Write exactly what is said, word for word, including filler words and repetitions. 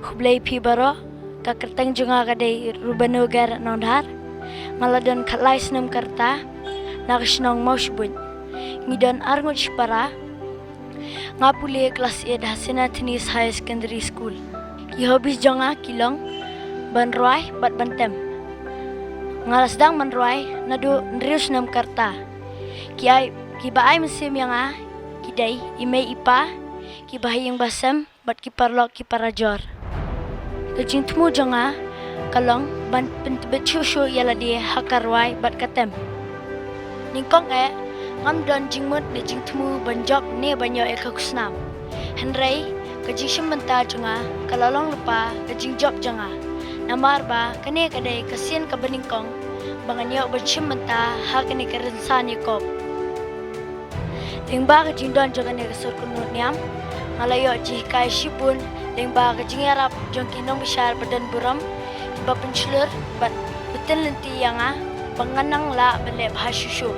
Khublei phi baroh. Ka kyrteng jong nga ka dei Rubano Garrett Nongdhar. Nga la don khatlai snem ka rta na ka shnong Mawshbuit. Ngi don arngut shipara. Nga pule klas eight ha Saint Anthony's Higher Secondary School. Ki hobbies jong nga ki long ban rwai bad ban tem. Nga la sdang ban rwai naduh hynriew snem ka rta. Ki ai, kiba ai mynsiem ïa nga ki dei i mei i pa, kiba ha ïing ba sem bad ki paralok ki parajor. Ka jingthmu jong nga ka long ban pyntbit shuh shuh ïa lade ha ka rwai bad ka tem. Nyngkong eh ngam don jingmut ne jingthmu ban jop ne ban ïoh ïa ka khusnam. Hynrei ka jingshim bynta jong nga ka la long lypa ka jingjop jong nga. Namar ba kane ka dei ka sien kaba nyngkong ba ngan ïoh ban shim bynta ha kane ka rynsan ïakop. Lyngba ka jingdon jong kane ka sur kynnoh niam, nga la ïoh jinghikai shibun lyngba ka jingïarap jong ki nongbishar ba don burom, kiba pynshlur bad pyntip lynti ïa nga ba ngan nang lah ban leh bha shuh shuh.